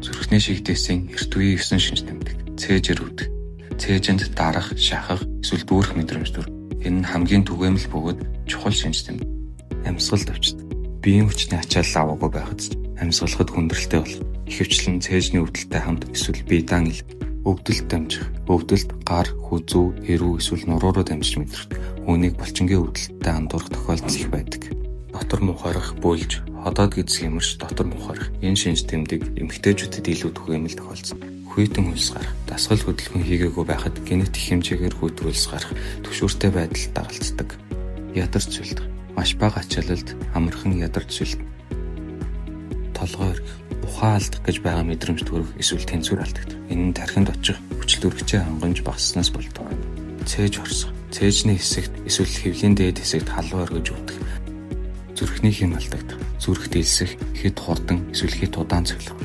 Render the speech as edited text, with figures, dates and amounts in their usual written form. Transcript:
Зүрхний шигдээсийн эрт үеийн 9 шинж тэмдэг. Цээжээр өвдөх. Цээжинд дарах, шахах эсвэл дүүрэх мэдрэмж төрөх. Энэ нь хамгийн түгээмэл бөгөөд чухал шинж тэмдэг. Амьсгал товчдог. Биеийн хүчний ачаалал аваагүй байхад ч амьсгалахад хүндрэлтэй болох. Ихэвчлэн цээжний өвдөлттэй хамт эсвэл бие даан ил. Өвдөлт дамжих. Өвдөлт гар, хүзүү, эрүү эсвэл нуруу руу дамжиж мэдрэгдэх. Үүнийг булчингийн өвдөлттэй андуурах тохиолдол их байдаг. Дотор мухарах, бөөлж, ходоод гэдэс хямарч дотор мухарах. Энэ шинж тэмдэг эмэгтэйчүүдэд илүү түгээмэл тохиолдсон. Хүйтэн хөлс гарах. Дасгал хөдөлгөөн хийгээгүй байхад гэнэт их хэмжээгээр хүйтэн хөлс гарах түгшүүртэй байдал дагалддаг. Ядарч сүлдэх. Маш бага ачаалалд амархан ядарч сүлдэнэ. Толгой оргих. Ухаан алдах гэж байгаа мэдрэмж төрөх эсвэл тэнцвэр алдагдах. Энэ нь тархинд очих хүчил төрөгчийн хангамж багасснаас болдог. Цээж хорсох. Цээжний хэсэгт эсвэл хэвлийн дээд хэсэгт халуун оргиж өвдөх. Зүрхний хэм алдагдах. Зүрх дэлсэх, хэт хурдан эсвэл хэт удаан цохилох.